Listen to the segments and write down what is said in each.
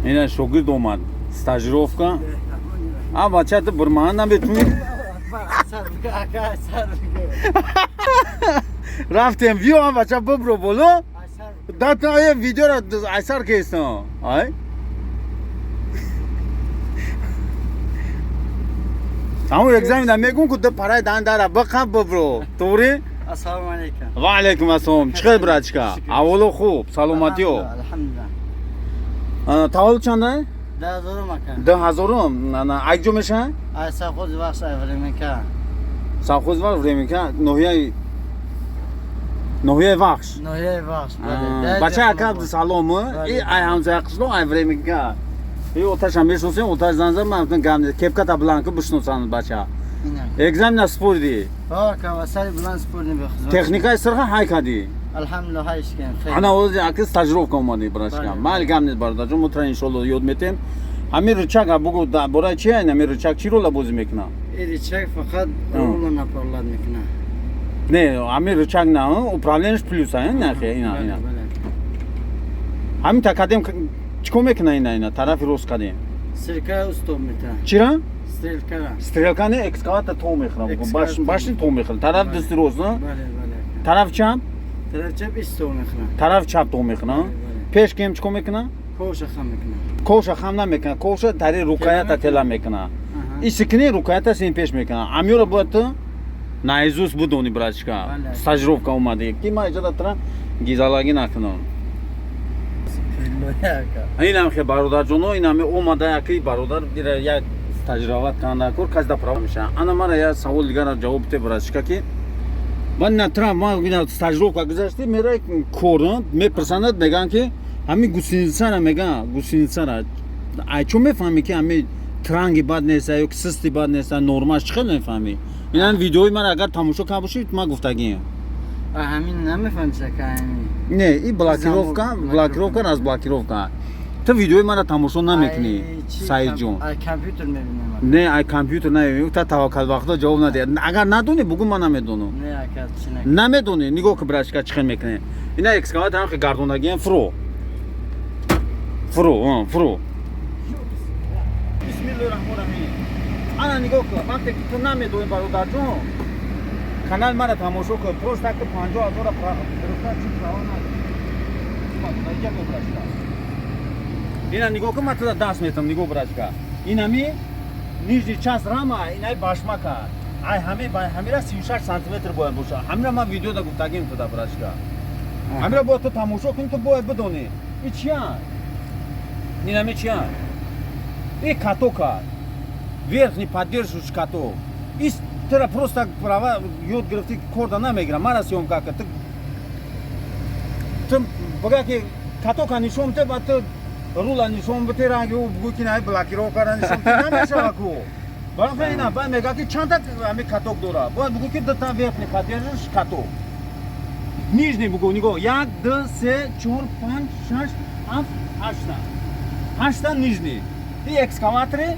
Ина шогирд омад, стажировка. А бача, ту бурмаҳан наметунӣ. Ака, сар. Рафтем, биё, а бача, бибро боло. Дата видеора айсар кестам. Ай? Ҳамон экзамена мегум ку ду парай дан дара биқаб бибро. Туғри? Ассалому алайкум. Ва алайкум ассалом. Чӣ хел, братчика? Аввало хуб, саломатиё. Алҳамдулилла. Таваллуд чанда? 2000-ум, ака. 2000-ум. Ай ҷо меша? Ай совхози Вахш, ай Временка. Совхози Вахш, Временка, ноҳияи Вахш. Ноҳияи Вахш, бале. Бача, ака, салом. И ай ҳамсоя қишлоқ, ай Временка. И оташа мешносем, оташ занза, ман гам кепката бланка бишносанд бача. Экзамена спорди? Ҳо, ака, ва сари буланд спордим бе хизмат. Техникаи сирха ҳай кадӣ? Алҳамдулилла, ҳай шикем. Ана ози аки стажировка омадӣ, братчика. Майли, гам нест, бародарҷон, мо тра иншолло ёд метем. Ҳамин рычага бугу, дар бораи чи айн ҳамин рычаг, чӣ рола бозӣ мекунад? И рычаг фақат рула направлять мекунад. Не, ҳамин рычаг на, управлениеш плюс, а нахе ина ина. Ҳамин такадем чӣ кор мекуна ина ина тарафи рост кадем? Стрелка устоб мета. Чира? Стрелкара. Стрелка не, экскаватор то мехӯрад. Башни то мехӯрад. Тараф дасти рост, Бале, бале. Тараф чап? Тараф чап ист то мехӯрад. Тараф чап то мехӯрад. Пеш кем чӣ кор мекунад? Ковша хам мекунад. Ковша хам намекунад, ковша тари рукоята тела мекунад. Исикни рукоята син пеш мекунад. Амёро бояд ту наизусть будони, братчика. Стажировка омадӣ. Ки ман иҷода тра гизалагӣ накунам. Инам хе, бародарҷоно, инаме омада яки бародар ира як стажировать канда кор кас да права меша. Ана мара я савол дигара ҷавоб бите, братчика, ки ман на тра ман ина стажировка гузашти, мера кор мепурсанад, мегӯянд ки ҳамин гусеницара, мегӯянд гусеницара ай чо мефаҳмӣ, ки ҳамин транги бад неста ё ки систи бад неста, нормаш чӣ хел мефаҳмӣ? Инам видеои мара агар тамошо карда бошӣ, ман гуфтагием. Ҳамин намефаҳмиш, ака, ҳамин. Не, и блокировка, блокировка, разблокировка. Ту видеои мара тамошо намекунӣ, Саидҷон. Ай компютер мебинам. Не, ай компютер намебинӣ. Та таваккал вақто ҷавоб надиҳад. Агар надонӣ, бугӯ ман намедонам. Не, ака, чӣ намедонӣ. Нигоҳ ки, братчика, чӣ хел мекунӣ. Ина экскаватор ҳам гардондагиам, фуро, фуро, фуро. Бисмиллоҳи раҳмони раҳим. Ана нигоҳ кун, вақте ки ту намедонӣ, бародарҷон, канал мара тамошо кун. Просто ки 50 000-а гирифта, чӣ права надорӣ. Братчика, ина нигоҳ кун, ман туда даст метам. Нигоҳ, братчика, инами нижний часть рама, инай башмака, ай ҳаме бай ҳамира 36 сантиметр бояд боша. Ҳамира ман видеода гуфтагим туда, братчика. Ҳамира бояд ту тамошо кунӣ, ту бояд бидонӣ и чия, инами чия. И катока, верхний поддерживающий каток. И тра просто права ёд гирифти, корда намегирам. Мара съёмка ка, ту бага ки катока нишон те, ба ту рула нишон бите, ранги ӯ бугӯ ки най блокировкара нишон те, намешава ку. Барои ина баъд мега ки чанда ҳами каток дора, бояд бугӯ ки дута верхний поддерживающий каток, нижний бугӯ. Нигоҳ: як, ду, се, чор, панҷ, шаш, ҳафт, ҳашта, ҳашта нижний. И экскаватори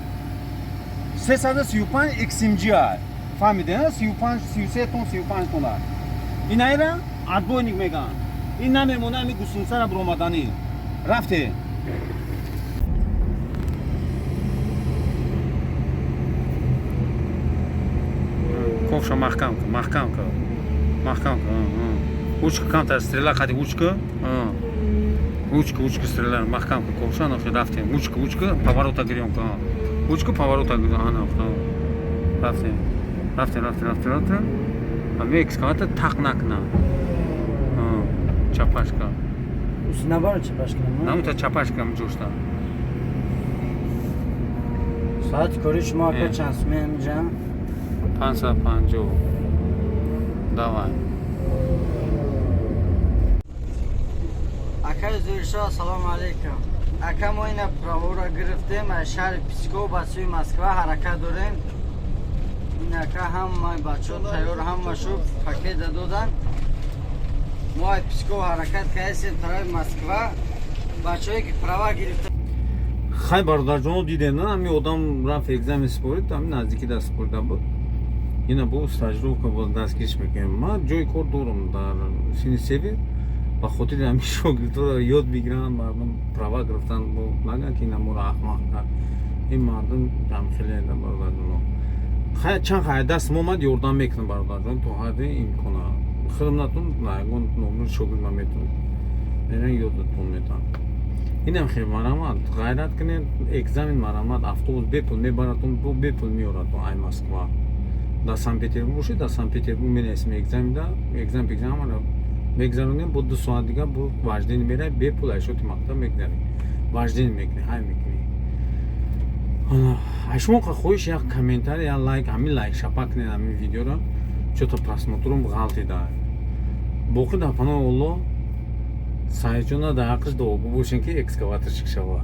335 XMG, фаҳмиде? 35, 33 тон, 35 тона. Инаира отбойник мегӯянд. Ин намемона ами гусеницара биромаданӣ. Рафте. Ковша маҳкам кун, маҳкам кун, маҳкам кун. Учка камтар стрела қади, учка, учка, учка, стрела маҳкам кун ковша. Ана рафтем, учка, учка, поворота гирём кун, учка, поворота гирём. Ана рафтем, рафтем, рафтем, рафтем, рафтем. Ами экскаватор тақ накуна. Чапашка. Набарам чапашка. Намута чапашка ҷошта. Соати кори шумо, ака, чанд сум инҷа? 550. Давай. Акаи Зуҳиршо, ассалому алайкум. Ака, мо ина правора гирифтем, аз шаҳри Псков ба сӯи Москва ҳаракат дорем. Ин ака, ҳамаи бачаҳо тайёр, ҳамашу пакета додан. Мо аз Псков ҳаракат кардем тарафи Москва. Бачаҳое ки права гирифта. Хай, бародарҷоно, дидем, на, ҳами одам рафт, экзамен спорид, ҳами наздики даст спорида буд. Ина бо стажировка боз дастгириш мекунем. Ман ҷои кор дорам дар сини север. Ба хотири ҳамин шогирдҳоро ёд бигиранд, мардум права гирифтан, бо нагӯянд, ки ина моро аҳмақ кард. Ин мардум ҳам хеле, бародарҷоно. Чанд хай даст омад, ёрдам мекунам, бародарҷон, то ҳадди имкона. Худам натун, ягон номери шогирд ман метавонам, меран, ёдатон метавам. Инам хел, марамат, ғайрат кунед, экзамен, марамат, автобус бепул мебаратон, бепул меоратон. Ай Москва дар Санкт Петербург бошед, дар Санкт Петербург менависем экзаменда, экзамен пекзамен ҳамаро мегзаронем. Бо 2 соат дига бо вождение мерай, бепул айшоти мактаб мегзарӣ, вождение мекунӣ, ҳай мекунӣ. Ай шумо хоҳиш, як комментарий, як лайк, ҳамин лайк шапа кунед ҳамин видеоро, чё-то просмотрум ғалтида. Боқӣ дар паноҳи Олло. Саидҷона дар ҳаққиш дуогӯ бошем, ки экскаваторщик шава.